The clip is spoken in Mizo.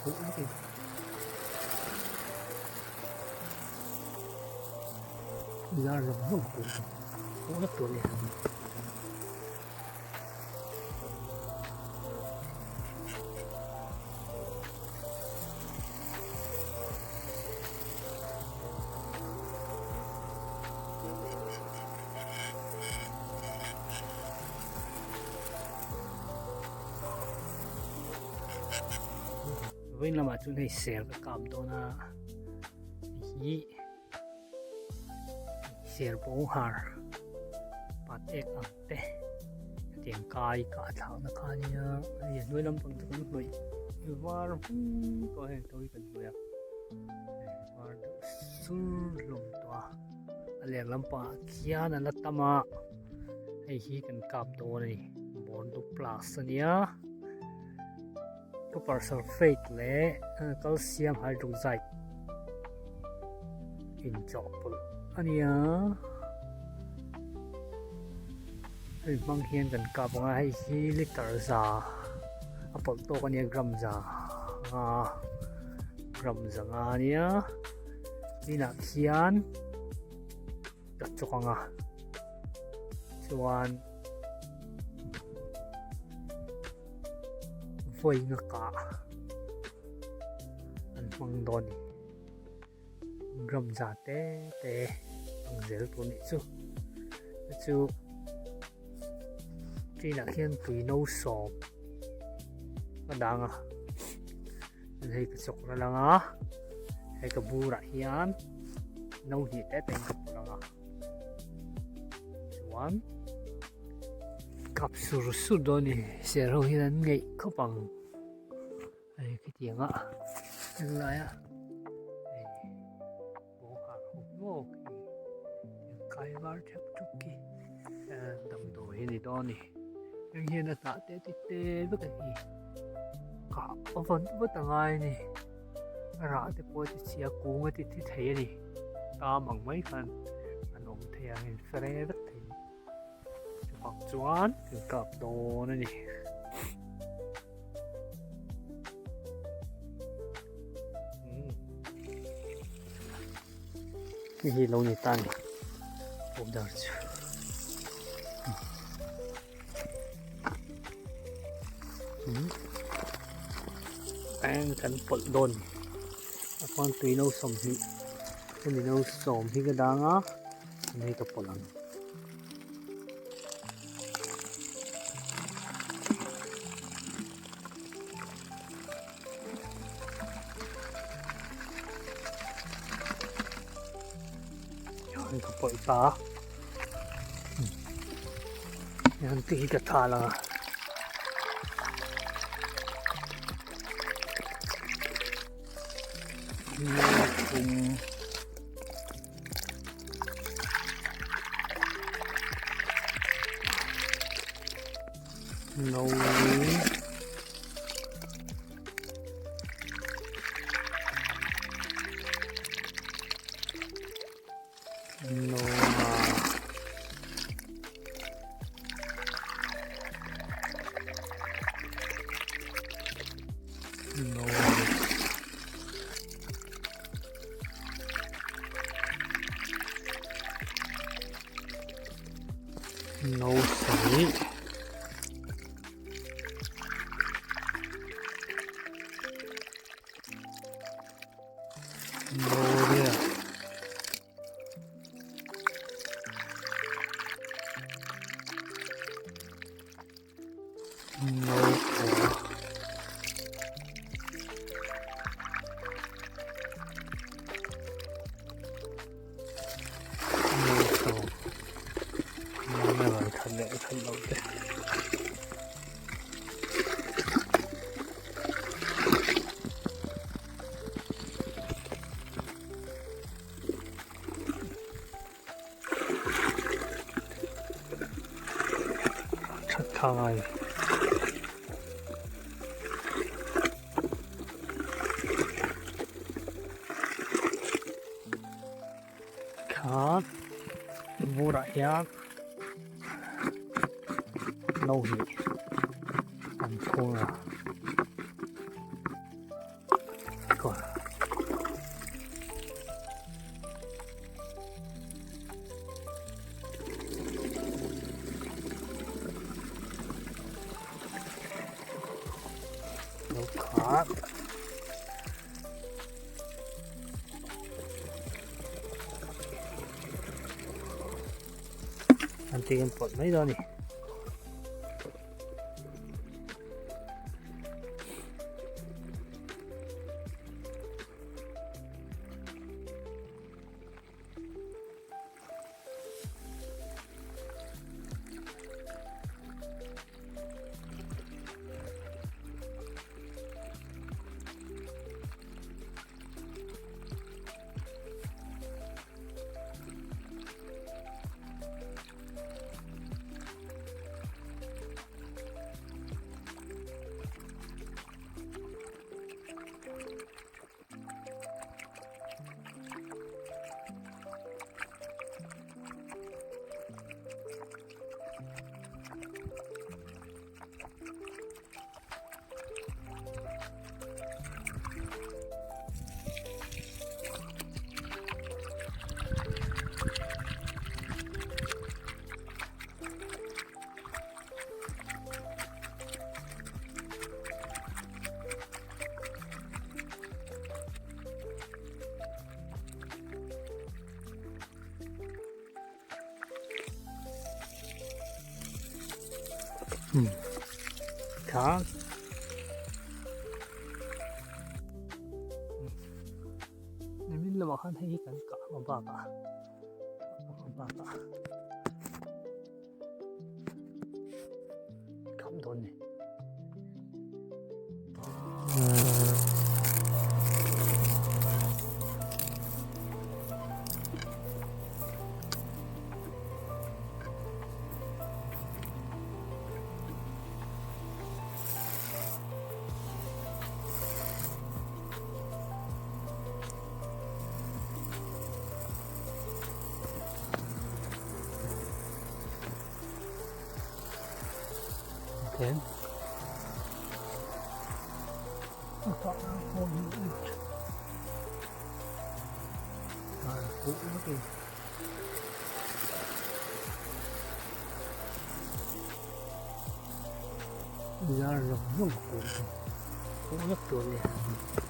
Huh vek a ni. Zar zawng zawng a kung huh vek tur a ni. Vawiin lamah chuan hei ser ka kap dawn a hi ser pawng har pat ek ang te hetiang kai ka thlakna kha ania hei a hnuai lampang chu kan hnawih var hung tawh a heng te hi kan hnawih a var deuh sur hlawm tawh a a ler lampangah khian a la tam a hei hi kan kap dawn a ni bordo plus ania copper sulfate leh calcium hydroxide inchawhpawlh a nia hei hmang hian kan kap ang a hei hi liter za a pawlh tawk a nia gram za nga gram za nga ania inah khian ka chawk ang a chuan vawi nga kah an hmang dawn a ni gram za te te ang zel tur nih chu chu chinah khian tui no sawm a dang a hei ka chawk ral ang a hei ka burah hian no hnih te te in ka pawlh ang a chuan kap sur sur dawn a ni ser ho hian an ngeih khawp ang hei khitiang a heng laia hei bawngkhar ho maw khi kai var thep thup khi damdawi a ni dawn a ni heng hian a hnah te ti te vek a ni kah a vawn vat a ngai a ni a rah te pawh a ti chhia kung a ti thi thei a ni tam ang mai khan an awm thei ang in fere vek thei a ni chuvang chuan kan kap dawn a ni. Hei hi lo ni ta a ni powder chu. Eng kan pawlh dawn a chuan tui no 20 hemi no sawm hi ka dang a hei ka pawlh ang. Hei ka pawlh ta a hian te hi ka thal ang a. No. No. No. No sarih. No riat. No kua. No sawm. No that leh that loh te. That kha ngai. Kha vurah hian no hi an phur a. kawr. Lo khar. An ti kan pawt mai dawn a ni. Kha nimin lamah khan hei hi kan kah a bakah a bakah kham dawn ni. Okay. Zar zawng zawng kawng vek tur a ni.